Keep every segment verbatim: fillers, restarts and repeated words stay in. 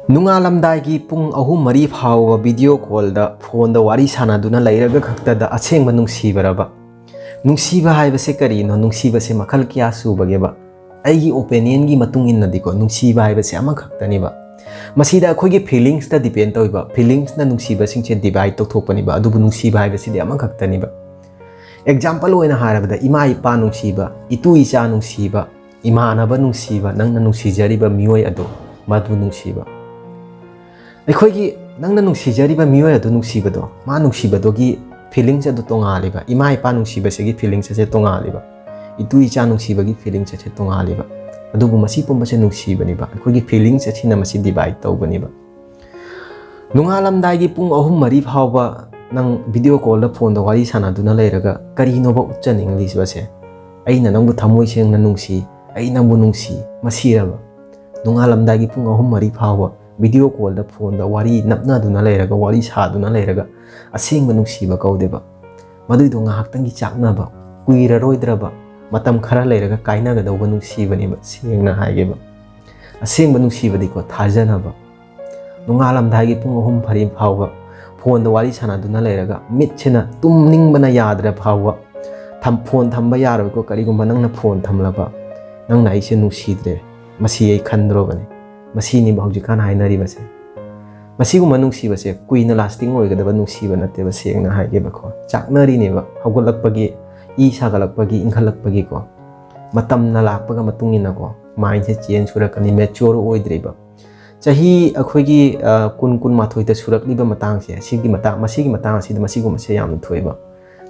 ꯅꯣꯡꯉꯥꯜꯂꯝꯗꯥꯏꯒꯤ ꯄꯨꯡ ꯑꯍꯨꯝ ꯃꯔꯤ ꯐꯥꯎꯕ ꯚꯤꯗꯤꯑꯣ ꯀꯣꯜꯗ, ꯐꯣꯟꯗ ꯋꯥꯔꯤ ꯁꯥꯟꯅꯗꯨꯅ ꯂꯩꯔꯒ ꯈꯛꯇꯗ ꯑꯁꯦꯡꯕ ꯅꯨꯡꯁꯤꯕꯔꯕ? ꯅꯨꯡꯁꯤꯕ ꯍꯥꯏꯕꯁꯦ ꯀꯔꯤꯅꯣ? ꯅꯨꯡꯁꯤꯕꯁꯦ ꯃꯈꯜ ꯀꯌꯥ ꯁꯨꯕꯒꯦꯕ? ꯑꯩꯒꯤ ꯑꯣꯄꯤꯅꯤꯌꯟꯒꯤ ꯃꯇꯨꯡ ꯏꯟꯅꯗꯤꯀꯣ, ꯅꯨꯡꯁꯤꯕ ꯍꯥꯏꯕꯁꯦ ꯑꯃꯈꯛꯇꯅꯦꯕ꯫ ꯃꯁꯤꯗ ꯑꯩꯈꯣꯏꯒꯤ ꯐꯤꯂꯤꯡꯁꯇ ꯗꯤꯄꯦꯟ ꯇꯧꯏꯕ꯫ ꯐꯤꯂꯤꯡꯁꯅ ꯅꯨꯡꯁꯤꯕꯁꯤꯡꯁꯦ ꯗꯤꯚꯥꯏꯠ ꯇꯧꯊꯣꯛꯄꯅꯦꯕ꯫ ꯑꯗꯨꯕꯨ ꯅꯨꯡꯁꯤꯕ ꯍꯥꯏꯕꯁꯤꯗꯤ ꯑꯃꯈꯛꯇꯅꯦꯕ꯫ ꯑꯦꯛꯖꯥꯝꯄꯜ ꯑꯣꯏꯅ ꯍꯥꯏꯔꯕꯗ, ꯏꯃꯥ ꯏꯄꯥ ꯅꯨꯡꯁꯤꯕ, ꯏꯇꯨ ꯏꯆꯥ ꯅꯨꯡꯁꯤꯕ, ꯏꯃꯥꯟꯅꯕ ꯅꯨꯡꯁꯤꯕ, ꯅꯪꯅ ꯅꯨꯡꯁꯤꯖꯔꯤꯕ ꯃꯤꯑꯣꯏ ꯑꯗꯨ, ꯃꯗꯨ ꯅꯨꯡꯁꯤꯕ꯫ ꯑꯩꯈꯣꯏꯒꯤ, ꯅꯪꯅ ꯅꯨꯡꯁꯤꯖꯔꯤꯕ ꯃꯤꯑꯣꯏ ꯑꯗꯨ ꯅꯨꯡꯁꯤꯕꯗꯣ, ꯃꯥ ꯅꯨꯡꯁꯤꯕꯗꯨꯒꯤ ꯐꯤꯂꯤꯡꯁ ꯑꯗꯨ ꯇꯣꯉꯥꯜꯂꯤꯕ꯫ ꯏꯃꯥ ꯏꯄꯥ ꯅꯨꯡꯁꯤꯕꯁꯤꯒꯤ ꯐꯤꯂꯤꯡꯁ ꯑꯁꯦ ꯇꯣꯉꯥꯜꯂꯤꯕ꯫ ꯏꯇꯨ ꯏꯆꯥ ꯅꯨꯡꯁꯤꯕꯒꯤ ꯐꯤꯂꯤꯡꯁ ꯑꯁꯦ ꯇꯣꯉꯥꯜꯂꯤꯕ꯫ ꯑꯗꯨꯕꯨ ꯃꯁꯤ ꯄꯨꯝꯕꯁꯦ ꯅꯨꯡꯁꯤꯕꯅꯦꯕ꯫ ꯑꯩꯈꯣꯏꯒꯤ ꯐꯤꯂꯤꯡꯁ ꯑꯁꯤꯅ ꯃꯁꯤ ꯗꯤꯚꯥꯏꯠ ꯇꯧꯕꯅꯦꯕ꯫ ꯅꯣꯡꯉꯥꯜꯂꯝꯗꯥꯏꯒꯤ ꯄꯨꯡ ꯑꯍꯨꯝ ꯃꯔꯤ ꯐꯥꯎꯕ ꯅꯪ ꯚꯤꯗꯤꯑꯣ ꯀꯣꯜꯗ, ꯐꯣꯟꯗ ꯋꯥꯔꯤ ꯁꯥꯟꯅꯗꯨꯅ ꯂꯩꯔꯒ ꯀꯔꯤꯅꯣꯕ ꯎꯠꯆꯅꯤꯡꯂꯤꯕꯁꯦ? "ꯑꯩꯅ ꯅꯪꯕꯨ ꯊꯃꯣꯏ ꯁꯦꯡꯅ ꯅꯨꯡꯁꯤ, ꯑꯩ ꯅꯪꯕꯨ ꯅꯨꯡꯁꯤ", ꯃꯁꯤꯔꯕ? ꯅꯣꯡꯉꯥꯜꯂꯝꯗꯥꯏꯒꯤ ꯄꯨꯡ ꯑꯍꯨꯝ ꯃꯔꯤ ꯐꯥꯎꯕ ꯚꯤꯗꯤꯑꯣ ꯀꯣꯜꯗ, ꯐꯣꯟꯗ ꯋꯥꯔꯤ ꯅꯞꯅꯗꯨꯅ ꯂꯩꯔꯒ, ꯋꯥꯔꯤ ꯁꯥꯗꯨꯅ ꯂꯩꯔꯒ ꯑꯁꯦꯡꯕ ꯅꯨꯡꯁꯤꯕ ꯀꯧꯗꯦꯕ꯫ ꯃꯗꯨꯏꯗꯣ ꯉꯥꯏꯍꯥꯛꯇꯪꯒꯤ ꯆꯥꯛꯅꯕ, ꯀꯨꯏꯔꯔꯣꯏꯗ꯭ꯔꯕ, ꯃꯇꯝ ꯈꯔ ꯂꯩꯔꯒ ꯀꯥꯏꯅꯒꯗꯧꯕ ꯅꯨꯡꯁꯤꯕꯅꯦꯕ, ꯁꯦꯡꯅ ꯍꯥꯏꯒꯦꯕ꯫ ꯑꯁꯦꯡꯕ ꯅꯨꯡꯁꯤꯕꯗꯤꯀꯣ, ꯊꯥꯖꯅꯕ꯫ ꯅꯣꯡꯉꯥꯜꯂꯝꯗꯥꯏꯒꯤ ꯄꯨꯡ ꯑꯍꯨꯝ ꯃꯔꯤ ꯐꯥꯎꯕ ꯐꯣꯟꯗ ꯋꯥꯔꯤ ꯁꯥꯟꯅꯗꯨꯅ ꯂꯩꯔꯒ, ꯃꯤꯠꯁꯤꯅ ꯇꯨꯝꯅꯤꯡꯕꯅ ꯌꯥꯗ꯭ꯔ ꯐꯥꯎꯕ ꯊꯝ-, ꯐꯣꯟ ꯊꯝꯕ ꯌꯥꯔꯣꯏꯀꯣ꯫ ꯀꯔꯤꯒꯨꯝꯕ ꯅꯪꯅ ꯐꯣꯟ ꯊꯝꯂꯕ, "ꯅꯪꯅ ꯑꯩꯁꯦ ꯅꯨꯡꯁꯤꯗ꯭ꯔꯦ, ꯃꯁꯤ ꯑꯩ ꯈꯟꯗ꯭ꯔꯣꯕꯅꯤ"꯫ ꯃꯁꯤꯅꯤꯕ ꯍꯧꯖꯤꯛꯀꯥꯟ ꯍꯥꯏꯅꯔꯤꯕꯁꯦ꯫ ꯃꯁꯤꯒꯨꯝꯕ ꯅꯨꯡꯁꯤꯕꯁꯦ ꯀꯨꯏꯅ ꯂꯥꯁꯇꯤꯡ ꯑꯣꯏꯒꯗꯕ ꯅꯨꯡꯁꯤꯕ ꯅꯠꯇꯦꯕ, ꯁꯦꯡꯅ ꯍꯥꯏꯒꯦꯕꯀꯣ꯫ ꯆꯥꯛꯅꯔꯤꯅꯦꯕ, ꯍꯧꯒꯠꯂꯛꯄꯒꯤ, ꯏ ꯁꯥꯒꯠꯂꯛꯄꯒꯤ, ꯏꯪꯈꯠꯂꯛꯄꯒꯤꯀꯣ꯫ ꯃꯇꯝꯅ ꯂꯥꯛꯄꯒ ꯃꯇꯨꯡ ꯏꯟꯅꯀꯣ, ꯃꯥꯏꯟꯁꯦ ꯆꯦꯟꯖ ꯁꯨꯔꯛꯀꯅꯤ, ꯃꯦꯆ꯭ꯌꯣꯔ ꯑꯣꯏꯗ꯭ꯔꯤꯕ꯫ ꯆꯍꯤ ꯑꯩꯈꯣꯏꯒꯤ, ꯑ, ꯀꯨꯟ, ꯀꯨꯟꯃꯥꯊꯣꯏꯗ ꯁꯨꯔꯛꯂꯤꯕ ꯃꯇꯥꯡꯁꯦ, ꯁꯤꯒꯤ ꯃꯇꯥꯡ, ꯃꯁꯤꯒꯤ ꯃꯇꯥꯡ ꯑꯁꯤꯗ ꯃꯁꯤꯒꯨꯝꯕꯁꯦ ꯌꯥꯝꯅ ꯊꯣꯛꯑꯦꯕ꯫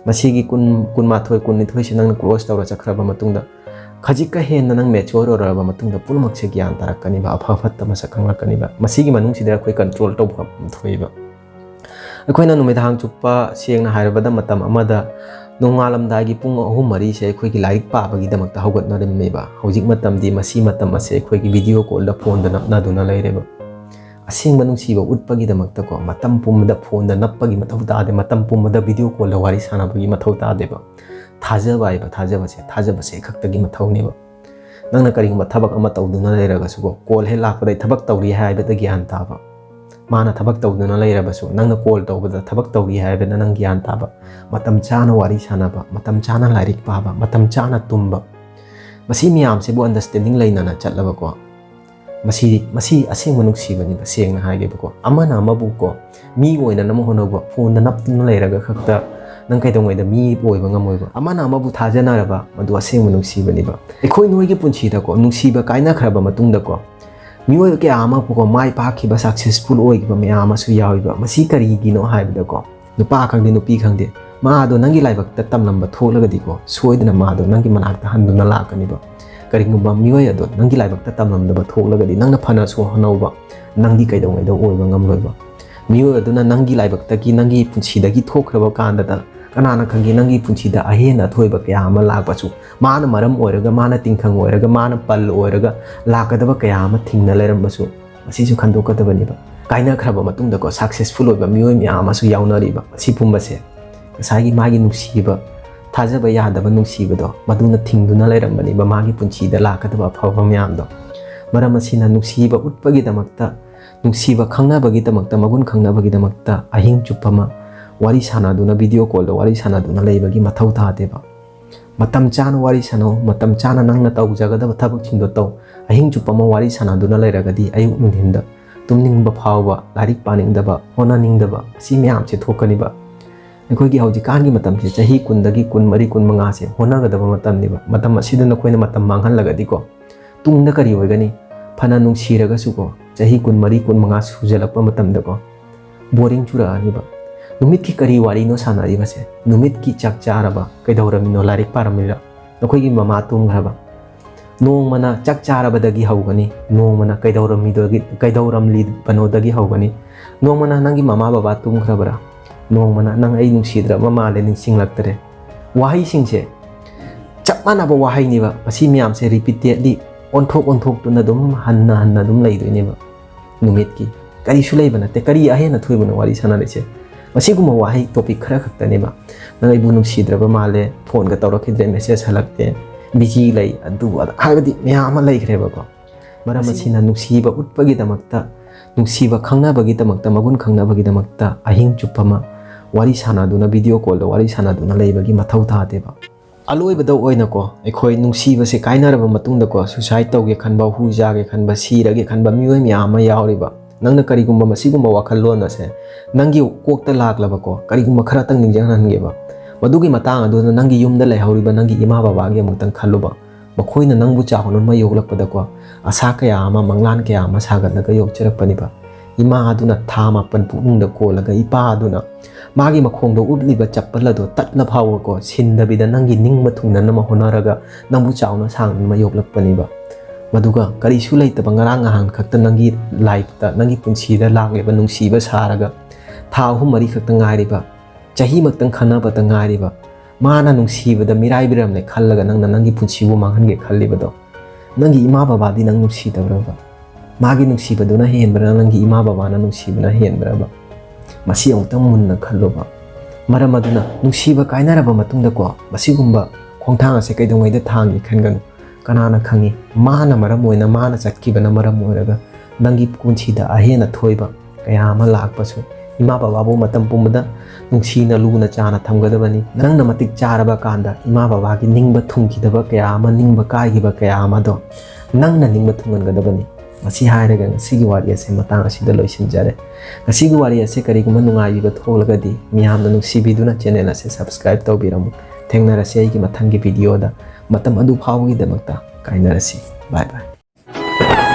ꯃꯁꯤꯒꯤ ꯀꯨꯟ, ꯀꯨꯟꯃꯥꯊꯣꯏ, ꯀꯨꯟꯅꯤꯊꯣꯏꯁꯦ ꯅꯪꯅ ꯀ꯭ꯔꯣꯁ ꯇꯧꯔ ꯆꯠꯈ꯭ꯔꯕ ꯃꯇꯨꯡꯗ, ꯈꯖꯤꯛꯀ ꯍꯦꯟꯅ ꯅꯪ ꯃꯦꯆ꯭ꯌꯣꯔ ꯑꯣꯏꯔꯛꯑꯕ ꯃꯇꯨꯡꯗ ꯄꯨꯝꯅꯃꯛꯁꯦ ꯒ꯭ꯌꯥꯟ ꯇꯥꯔꯛꯀꯅꯤꯕ, ꯑꯐ ꯐꯠꯇ ꯃꯁꯛ ꯈꯪꯂꯛꯀꯅꯤꯕ꯫ ꯃꯁꯤꯒꯤ ꯃꯅꯨꯡꯁꯤꯗ ꯑꯩꯈꯣꯏ ꯀꯟꯇ꯭ꯔꯣꯜ ꯇꯧꯐꯝ ꯊꯣꯛꯏꯕ꯫ ꯑꯩꯈꯣꯏꯅ ꯅꯨꯃꯤꯗꯥꯡ ꯆꯨꯞꯄ, ꯁꯦꯡꯅ ꯍꯥꯏꯔꯕꯗ, ꯃꯇꯝ ꯑꯃꯗ ꯅꯣꯡꯉꯥꯜꯂꯝꯗꯥꯏꯒꯤ ꯄꯨꯡ ꯑꯍꯨꯝ ꯃꯔꯤꯁꯦ ꯑꯩꯈꯣꯏꯒꯤ ꯂꯥꯏꯔꯤꯛ ꯄꯥꯕꯒꯤꯗꯃꯛꯇ ꯍꯧꯒꯠꯅꯔꯝꯃꯦꯕ꯫ ꯍꯧꯖꯤꯛ ꯃꯇꯝꯗꯤ ꯃꯁꯤ ꯃꯇꯝ ꯑꯁꯦ ꯑꯩꯈꯣꯏꯒꯤ ꯚꯤꯗꯤꯑꯣ ꯀꯣꯜꯗ, ꯐꯣꯟꯗ ꯅꯞꯅꯗꯨꯅ ꯂꯩꯔꯦꯕ꯫ ꯑꯁꯦꯡꯕ ꯅꯨꯡꯁꯤꯕ ꯎꯠꯄꯒꯤꯗꯃꯛꯇꯀꯣ, ꯃꯇꯝ ꯄꯨꯝꯕꯗ ꯐꯣꯟꯗ ꯅꯞꯄꯒꯤ ꯃꯊꯧ ꯇꯥꯗꯦ, ꯃꯇꯝ ꯄꯨꯝꯕꯗ ꯚꯤꯗꯤꯑꯣ ꯀꯣꯜꯗ ꯋꯥꯔꯤ ꯁꯥꯟꯅꯕꯒꯤ ꯃꯊꯧ ꯇꯥꯗꯦꯕ꯫ ꯊꯥꯖꯕ ꯍꯥꯏꯕ, ꯊꯥꯖꯕꯁꯦ, ꯊꯥꯖꯕꯁꯦ ꯈꯛꯇꯒꯤ ꯃꯊꯧꯅꯦꯕ꯫ ꯅꯪꯅ ꯀꯔꯤꯒꯨꯝꯕ ꯊꯕꯛ ꯑꯃ ꯇꯧꯗꯨꯅ ꯂꯩꯔꯒꯁꯨꯀꯣ, ꯀꯣꯜ ꯍꯦꯛ ꯂꯥꯛꯄꯗ ꯊꯕꯛ ꯇꯧꯔꯤ ꯍꯥꯏꯕꯗ ꯒ꯭ꯌꯥꯟ ꯇꯥꯕ꯫ ꯃꯥꯅ ꯊꯕꯛ ꯇꯧꯗꯨꯅ ꯂꯩꯔꯕꯁꯨ, ꯅꯪꯅ ꯀꯣꯜ ꯇꯧꯕꯗ ꯊꯕꯛ ꯇꯧꯔꯤ ꯍꯥꯏꯕꯗ ꯅꯪ ꯒ꯭ꯌꯥꯟ ꯇꯥꯕ꯫ ꯃꯇꯝ ꯆꯥꯅ ꯋꯥꯔꯤ ꯁꯥꯟꯅꯕ, ꯃꯇꯝ ꯆꯥꯅ ꯂꯥꯏꯔꯤꯛ ꯄꯥꯕ, ꯃꯇꯝ ꯆꯥꯅ ꯇꯨꯝꯕ꯫ ꯃꯁꯤ ꯃꯌꯥꯝꯁꯤꯕꯨ understanding ꯂꯩꯅꯅ ꯆꯠꯂꯕꯀꯣ, ꯃꯁꯤ, ꯃꯁꯤ ꯑꯁꯦꯡꯕ ꯅꯨꯡꯁꯤꯕꯅꯤꯕ, ꯁꯦꯡꯅ ꯍꯥꯏꯒꯦꯕꯀꯣ꯫ ꯑꯃꯅ ꯑꯃꯕꯨꯀꯣ, ꯃꯤ ꯑꯣꯏꯅꯅꯕ ꯍꯣꯠꯅꯧꯕ꯫ ꯐꯣꯟꯗ ꯅꯞꯇꯨꯅ ꯂꯩꯔꯒ ꯈꯛꯇ ꯅꯪ ꯀꯩꯗꯧꯉꯩꯗ ꯃꯤ ꯑꯣꯏꯕ ꯉꯝꯃꯣꯏꯕ꯫ ꯑꯃꯅ ꯑꯃꯕꯨ ꯊꯥꯖꯅꯔꯕ, ꯃꯗꯨ ꯑꯁꯦꯡꯕ ꯅꯨꯡꯁꯤꯕꯅꯤꯕ꯫ ꯑꯩꯈꯣꯏ ꯅꯣꯏꯒꯤ ꯄꯨꯟꯁꯤꯗꯀꯣ, ꯅꯨꯡꯁꯤꯕ ꯀꯥꯏꯅꯈ꯭ꯔꯕ ꯃꯇꯨꯡꯗꯀꯣ, ꯃꯤꯑꯣꯏ ꯀꯌꯥ ꯑꯃꯕꯨꯀꯣ, ꯃꯥꯏ ꯄꯥꯛꯈꯤꯕ, successful ꯑꯣꯏꯈꯤꯕ ꯃꯌꯥꯝ ꯑꯃꯁꯨ ꯌꯥꯎꯏꯕ꯫ ꯃꯁꯤ ꯀꯔꯤꯒꯤꯅꯣ ꯍꯥꯏꯕꯗꯀꯣ, ꯅꯨꯄꯥ ꯈꯪꯗꯦ, ꯅꯨꯄꯤ ꯈꯪꯗꯦ, ꯃꯥꯗꯣ ꯅꯪꯒꯤ ꯂꯥꯏꯕꯛꯇ ꯇꯝꯂꯝꯕ ꯊꯣꯛꯂꯒꯗꯤꯀꯣ, ꯁꯣꯏꯗꯅ ꯃꯥꯗꯣ ꯅꯪꯒꯤ ꯃꯅꯥꯛꯇ ꯍꯟꯗꯨꯅ ꯂꯥꯛꯀꯅꯤꯕ꯫ ꯀꯔꯤꯒꯨꯝꯕ ꯃꯤꯑꯣꯏ ꯑꯗꯣ ꯅꯪꯒꯤ ꯂꯥꯏꯕꯛꯇ ꯇꯝꯂꯝꯗꯕ ꯊꯣꯛꯂꯒꯗꯤ, ꯅꯪꯅ ꯐꯅꯁꯨ ꯍꯣꯠꯅꯧꯕ, ꯅꯪꯗꯤ ꯀꯩꯗꯧꯉꯩꯗ ꯑꯣꯏꯕ ꯉꯝꯂꯣꯏꯕ꯫ ꯃꯤꯑꯣꯏ ꯑꯗꯨꯅ ꯅꯪꯒꯤ ꯂꯥꯏꯕꯛꯇꯒꯤ, ꯅꯪꯒꯤ ꯄꯨꯟꯁꯤꯗꯒꯤ ꯊꯣꯛꯈ꯭ꯔꯕ ꯀꯥꯟꯗꯗ, ꯀꯅꯥꯅ ꯈꯪꯒꯦ, ꯅꯪꯒꯤ ꯄꯨꯟꯁꯤꯗ ꯑꯍꯦꯟ ꯑꯊꯣꯏꯕ ꯀꯌꯥ ꯑꯃ ꯂꯥꯛꯄꯁꯨ꯫ ꯃꯥꯅ ꯃꯔꯝ ꯑꯣꯏꯔꯒ, ꯃꯥꯅ ꯇꯤꯡꯈꯪ ꯑꯣꯏꯔꯒ, ꯃꯥꯅ ꯄꯜ ꯑꯣꯏꯔꯒ ꯂꯥꯛꯀꯗꯕ ꯀꯌꯥ ꯑꯃ ꯊꯤꯡꯅ ꯂꯩꯔꯝꯕꯁꯨ꯫ ꯃꯁꯤꯁꯨ ꯈꯟꯗꯣꯛꯀꯗꯕꯅꯦꯕ꯫ ꯀꯥꯏꯅꯈ꯭ꯔꯕ ꯃꯇꯨꯡꯗꯀꯣ, successful ꯑꯣꯏꯕ ꯃꯤꯑꯣꯏ ꯃꯌꯥꯝ ꯑꯃꯁꯨ ꯌꯥꯎꯅꯔꯤꯕ꯫ ꯃꯁꯤ ꯄꯨꯝꯕꯁꯦ ꯉꯁꯥꯏꯒꯤ ꯃꯥꯒꯤ ꯅꯨꯡꯁꯤꯕ, ꯊꯥꯖꯕ ꯌꯥꯗꯕ ꯅꯨꯡꯁꯤꯕꯗꯣ, ꯃꯗꯨꯅ ꯊꯤꯡꯗꯨꯅ ꯂꯩꯔꯝꯕꯅꯦꯕ ꯃꯥꯒꯤ ꯄꯨꯟꯁꯤꯗ ꯂꯥꯛꯀꯗꯕ ꯑꯐꯕ ꯃꯌꯥꯝꯗꯣ꯫ ꯃꯔꯝ ꯑꯁꯤꯅ, ꯅꯨꯡꯁꯤꯕ ꯎꯠꯄꯒꯤꯗꯃꯛꯇ, ꯅꯨꯡꯁꯤꯕ ꯈꯪꯅꯕꯒꯤꯗꯃꯛꯇ, ꯃꯒꯨꯟ ꯈꯪꯅꯕꯒꯤꯗꯃꯛꯇ ꯑꯍꯤꯡ ꯆꯨꯞꯄ ꯑꯃ ꯋꯥꯔꯤ ꯁꯥꯟꯅꯗꯨꯅ, video call ꯗ ꯋꯥꯔꯤ ꯁꯥꯟꯅꯗꯨꯅ ꯂꯩꯕꯒꯤ ꯃꯊꯧ ꯇꯥꯗꯦꯕ꯫ ꯃꯇꯝ ꯆꯥꯅ ꯋꯥꯔꯤ ꯁꯥꯟꯅꯧ, ꯃꯇꯝ ꯆꯥꯅ ꯅꯪꯅ ꯇꯧꯖꯒꯗꯕ ꯊꯕꯛꯁꯤꯡꯗꯣ ꯇꯧ꯫ ꯑꯍꯤꯡ ꯆꯨꯞꯄ ꯑꯃ ꯋꯥꯔꯤ ꯁꯥꯟꯅꯗꯨꯅ ꯂꯩꯔꯒꯗꯤ, ꯑꯌꯨꯛ ꯅꯨꯡꯊꯤꯟꯗ ꯇꯨꯝꯅꯤꯡꯕ ꯐꯥꯎꯕ, ꯂꯥꯏꯔꯤꯛ ꯄꯥꯅꯤꯡꯗꯕ, ꯍꯣꯠꯅꯅꯤꯡꯗꯕ, ꯑꯁꯤ ꯃꯌꯥꯝꯁꯦ ꯊꯣꯛꯀꯅꯤꯕ꯫ ꯑꯩꯈꯣꯏꯒꯤ ꯍꯧꯖꯤꯛꯀꯥꯟꯒꯤ ꯃꯇꯝꯁꯦ, ꯆꯍꯤ ꯀꯨꯟꯗꯒꯤ ꯀꯨꯟꯃꯔꯤ, ꯀꯨꯟꯃꯉꯥꯁꯦ ꯍꯣꯠꯅꯒꯗꯕ ꯃꯇꯝꯅꯤꯕ꯫ ꯃꯇꯝ ꯑꯁꯤꯗ ꯅꯈꯣꯏꯅ ꯃꯇꯝ ꯃꯥꯡꯍꯜꯂꯒꯗꯤꯀꯣ, ꯇꯨꯡꯗ ꯀꯔꯤ ꯑꯣꯏꯒꯅꯤ? ꯐꯅ ꯅꯨꯡꯁꯤꯔꯒꯁꯨꯀꯣ, ꯆꯍꯤ ꯀꯨꯟꯃꯔꯤ, ꯀꯨꯟꯃꯉꯥ ꯁꯨꯖꯜꯂꯛꯄ ꯃꯇꯝꯗꯀꯣ, boring ꯆꯨꯔꯛꯑꯅꯤꯕ꯫ ꯅꯨꯃꯤꯠꯀꯤ ꯀꯔꯤ ꯋꯥꯔꯤꯅꯣ ꯁꯥꯟꯅꯔꯤꯕꯁꯦ? ꯅꯨꯃꯤꯠꯀꯤ ꯆꯥꯛ ꯆꯥꯔꯕ? ꯀꯩꯗꯧꯔꯝꯃꯤꯅꯣ? ꯂꯥꯏꯔꯤꯛ ꯄꯥꯔꯝꯃꯤꯔꯥ? ꯅꯈꯣꯏꯒꯤ ꯃꯃꯥ ꯇꯨꯝꯈ꯭ꯔꯕ? ꯅꯣꯡꯃꯅ ꯆꯥꯛ ꯆꯥꯔꯕꯗꯒꯤ ꯍꯧꯒꯅꯤ, ꯅꯣꯡꯃꯅ ꯀꯩꯗꯧꯔꯝꯃꯤꯗꯒꯤ, ꯀꯩꯗꯧꯔꯝꯂꯤꯕꯅꯣꯗꯒꯤ ꯍꯧꯒꯅꯤ, ꯅꯣꯡꯃꯅ ꯅꯪꯒꯤ ꯃꯃꯥ ꯕꯕꯥ ꯇꯨꯝꯈ꯭ꯔꯕ꯭ꯔꯥ, ꯅꯣꯡꯃꯅ ꯅꯪ ꯑꯩ ꯅꯨꯡꯁꯤꯗ꯭ꯔꯕ ꯃꯥꯜꯂꯦ, ꯅꯤꯡꯁꯤꯡꯂꯛꯇ꯭ꯔꯦ꯫ ꯋꯥꯍꯩꯁꯤꯡꯁꯦ ꯆꯞ ꯃꯥꯟꯅꯕ ꯋꯥꯍꯩꯅꯦꯕ꯫ ꯃꯁꯤ ꯃꯌꯥꯝꯁꯦ repeatedly ꯑꯣꯟꯊꯣꯛ ꯑꯣꯟꯊꯣꯛꯇꯨꯅ ꯑꯗꯨꯝ ꯍꯟꯅ ꯍꯟꯅ ꯑꯗꯨꯝ ꯂꯩꯗꯣꯏꯅꯦꯕ꯫ ꯅꯨꯃꯤꯠꯀꯤ ꯀꯔꯤꯁꯨ ꯂꯩꯕ ꯅꯠꯇꯦ꯫ ꯀꯔꯤ ꯑꯍꯦꯟ ꯑꯊꯣꯏꯕꯅꯣ ꯋꯥꯔꯤ ꯁꯥꯟꯅꯔꯤꯁꯦ? ꯃꯁꯤꯒꯨꯝꯕ ꯋꯥꯍꯩ, topic ꯈꯔ ꯈꯛꯇꯅꯦꯕ꯫ "ꯅꯪ ꯑꯩꯕꯨ ꯅꯨꯡꯁꯤꯗ꯭ꯔꯕ ꯃꯥꯜꯂꯦ, ꯐꯣꯟꯒ ꯇꯧꯔꯛꯈꯤꯗ꯭ꯔꯦ, message ꯍꯜꯂꯛꯇꯦ, ꯕꯤꯖꯤ ꯂꯩ, ꯑꯗꯨ ꯑꯗꯥ ꯍꯥꯏꯕꯗꯤ ꯃꯌꯥꯝ ꯑꯃ ꯂꯩꯈ꯭ꯔꯦꯕꯀꯣ꯫ ꯃꯔꯝ ꯑꯁꯤꯅ ꯅꯨꯡꯁꯤꯕ ꯎꯠꯄꯒꯤꯗꯃꯛꯇ, ꯅꯨꯡꯁꯤꯕ ꯈꯪꯅꯕꯒꯤꯗꯃꯛꯇ, ꯃꯒꯨꯟ ꯈꯪꯅꯕꯒꯤꯗꯃꯛꯇ ꯑꯍꯤꯡ ꯆꯨꯞꯄ ꯑꯃ ꯋꯥꯔꯤ ꯁꯥꯟꯅꯗꯨꯅ, ꯚꯤꯗꯤꯑꯣ ꯀꯣꯜꯗ ꯋꯥꯔꯤ ꯁꯥꯟꯅꯗꯨꯅ ꯂꯩꯕꯒꯤ ꯃꯊꯧ ꯇꯥꯗꯦꯕ꯫ ꯑꯂꯣꯏꯕꯗ ꯑꯣꯏꯅꯀꯣ, ꯑꯩꯈꯣꯏ ꯅꯨꯡꯁꯤꯕꯁꯦ ꯀꯥꯏꯅꯔꯕ ꯃꯇꯨꯡꯗꯀꯣ, ꯁꯨꯁꯥꯏꯠ ꯇꯧꯒꯦ ꯈꯟꯕ, ꯍꯨ ꯆꯥꯒꯦ ꯈꯟꯕ, ꯁꯤꯔꯒꯦ ꯈꯟꯕ ꯃꯤꯑꯣꯏ ꯃꯌꯥꯝ ꯑꯃ ꯌꯥꯎꯔꯤꯕ꯫ ꯅꯪꯅ ꯀꯔꯤꯒꯨꯝꯕ ꯃꯁꯤꯒꯨꯝꯕ ꯋꯥꯈꯜꯂꯣꯟ ꯑꯁꯦ ꯅꯪꯒꯤ ꯀꯣꯛꯇ ꯂꯥꯛꯂꯕꯀꯣ, ꯀꯔꯤꯒꯨꯝꯕ ꯈꯔꯇꯪ ꯅꯤꯡꯁꯤꯡꯍꯟꯒꯦꯕ꯫ ꯃꯗꯨꯒꯤ ꯃꯇꯥꯡ ꯑꯗꯨꯗ ꯅꯪꯒꯤ ꯌꯨꯝꯗ ꯂꯩꯍꯧꯔꯤꯕ ꯅꯪꯒꯤ ꯏꯃꯥ ꯕꯕꯥꯒꯤ ꯑꯃꯨꯛꯇꯪ ꯈꯜꯂꯨꯕ꯫ ꯃꯈꯣꯏꯅ ꯅꯪꯕꯨ ꯆꯥꯎꯅ ꯑꯃ ꯌꯣꯛꯂꯛꯄꯗꯀꯣ, ꯑꯁꯥ ꯀꯌꯥ ꯑꯃ, ꯃꯪꯂꯥꯟ ꯀꯌꯥ ꯑꯃ ꯁꯥꯒꯠꯂꯒ ꯌꯣꯛꯆꯔꯛꯄꯅꯤꯕ꯫ ꯏꯃꯥ ꯑꯗꯨꯅ ꯊꯥ ꯃꯥꯄꯟ ꯄꯨꯛꯅꯨꯡꯗ ꯀꯣꯜꯂꯒ, ꯏꯄꯥ ꯑꯗꯨꯅ ꯃꯥꯒꯤ ꯃꯈꯣꯡꯗ ꯎꯞꯂꯤꯕ ꯆꯄꯜ ꯑꯗꯨ ꯇꯠꯂ ꯐꯥꯎꯕꯀꯣ, ꯁꯤꯟꯗꯕꯤꯗ ꯅꯪꯒꯤ ꯅꯤꯡꯕ ꯊꯨꯡꯅꯅꯕ ꯍꯣꯠꯅꯔꯒ ꯅꯪꯕꯨ ꯆꯥꯎꯅ ꯁꯥꯡꯅ ꯌꯣꯛꯂꯛꯄꯅꯤꯕ꯫ ꯃꯗꯨꯒ ꯀꯔꯤꯁꯨ ꯂꯩꯇꯕ ꯉꯔꯥꯡ ꯉꯍꯥꯟ ꯈꯛꯇ ꯅꯪꯒꯤ ꯂꯥꯏꯐꯇ, ꯅꯪꯒꯤ ꯄꯨꯟꯁꯤꯗ ꯂꯥꯛꯂꯤꯕ ꯅꯨꯡꯁꯤꯕ ꯁꯥꯔꯒ, ꯊꯥ ꯑꯍꯨꯝ ꯃꯔꯤ ꯈꯛꯇ ꯉꯥꯏꯔꯤꯕ, ꯆꯍꯤꯃꯛꯇꯪ ꯈꯟꯅꯕꯗ ꯉꯥꯏꯔꯤꯕ, ꯃꯥꯅ ꯅꯨꯡꯁꯤꯕꯗ ꯃꯤꯔꯥꯏꯕꯤꯔꯝꯂꯦ ꯈꯜꯂꯒ ꯅꯪꯅ ꯅꯪꯒꯤ ꯄꯨꯟꯁꯤꯕꯨ ꯃꯥꯡꯍꯟꯒꯦ ꯈꯜꯂꯤꯕꯗꯣ, ꯅꯪꯒꯤ ꯏꯃꯥ ꯕꯕꯥꯗꯤ ꯅꯪ ꯅꯨꯡꯁꯤꯗꯕ꯭ꯔꯕ? ꯃꯥꯒꯤ ꯅꯨꯡꯁꯤꯕꯗꯨꯅ ꯍꯦꯟꯕ꯭ꯔꯥ, ꯅꯪꯒꯤ ꯏꯃꯥ ꯕꯕꯥꯅ ꯅꯨꯡꯁꯤꯕꯅ ꯍꯦꯟꯕ꯭ꯔꯕ? ꯃꯁꯤ ꯑꯃꯨꯛꯇꯪ ꯃꯨꯟꯅ ꯈꯜꯂꯨꯕ꯫ ꯃꯔꯝ ꯑꯗꯨꯅ ꯅꯨꯡꯁꯤꯕ ꯀꯥꯏꯅꯔꯕ ꯃꯇꯨꯡꯗꯀꯣ, ꯃꯁꯤꯒꯨꯝꯕ ꯈꯣꯡꯊꯥꯡ ꯑꯁꯦ ꯀꯩꯗꯧꯉꯩꯗ ꯊꯥꯡꯒꯦ ꯈꯟꯒꯅꯨ꯫ ꯀꯅꯥꯅ ꯈꯪꯉꯤ, ꯃꯥꯅ ꯃꯔꯝ ꯑꯣꯏꯅ, ꯃꯥꯅ ꯆꯠꯈꯤꯕꯅ ꯃꯔꯝ ꯑꯣꯏꯔꯒ ꯅꯪꯒꯤ ꯄꯨꯟꯁꯤꯗ ꯑꯍꯦꯟꯅ ꯊꯣꯏꯕ ꯀꯌꯥ ꯑꯃ ꯂꯥꯛꯄꯁꯨ꯫ ꯏꯃꯥ ꯕꯕꯥꯕꯨ ꯃꯇꯝ ꯄꯨꯝꯕꯗ ꯅꯨꯡꯁꯤꯅ ꯂꯨꯅ ꯆꯥꯅ ꯊꯝꯒꯗꯕꯅꯤ꯫ ꯅꯪꯅ ꯃꯇꯤꯛ ꯆꯥꯔꯕ ꯀꯥꯟꯗ ꯏꯃꯥ ꯕꯕꯥꯒꯤ ꯅꯤꯡꯕ ꯊꯨꯡꯈꯤꯗꯕ ꯀꯌꯥ ꯑꯃ, ꯅꯤꯡꯕ ꯀꯥꯏꯈꯤꯕ ꯀꯌꯥ ꯑꯃꯗꯣ ꯅꯪꯅ ꯅꯤꯡꯕ ꯊꯨꯡꯍꯟꯒꯗꯕꯅꯤ꯫ ꯃꯁꯤ ꯍꯥꯏꯔꯒ ꯉꯁꯤꯒꯤ ꯋꯥꯔꯤ ꯑꯁꯦ ꯃꯇꯥꯡ ꯑꯁꯤꯗ ꯂꯣꯏꯁꯤꯟꯖꯔꯦ꯫ ꯉꯁꯤꯒꯤ ꯋꯥꯔꯤ ꯑꯁꯦ ꯀꯔꯤꯒꯨꯝꯕ ꯅꯨꯡꯉꯥꯏꯕꯤꯕ ꯊꯣꯛꯂꯒꯗꯤ ꯃꯤꯌꯥꯝꯅ ꯅꯨꯡꯁꯤꯕꯤꯗꯨꯅ ꯆꯦꯅꯦꯜ ꯑꯁꯦ ꯁꯕꯁꯀ꯭ꯔꯥꯏꯕ ꯇꯧꯕꯤꯔꯝꯃꯨ꯫ ꯊꯦꯡꯅꯔꯁꯤ ꯑꯩꯒꯤ ꯃꯊꯪꯒꯤ ꯚꯤꯗꯤꯑꯣꯗ꯫ ꯃꯇꯝ ꯑꯗꯨ ꯐꯥꯎꯕꯒꯤꯗꯃꯛꯇ ꯀꯥꯏꯅꯔꯁꯤ꯫ ꯕꯥꯏ ꯕꯥꯏ꯫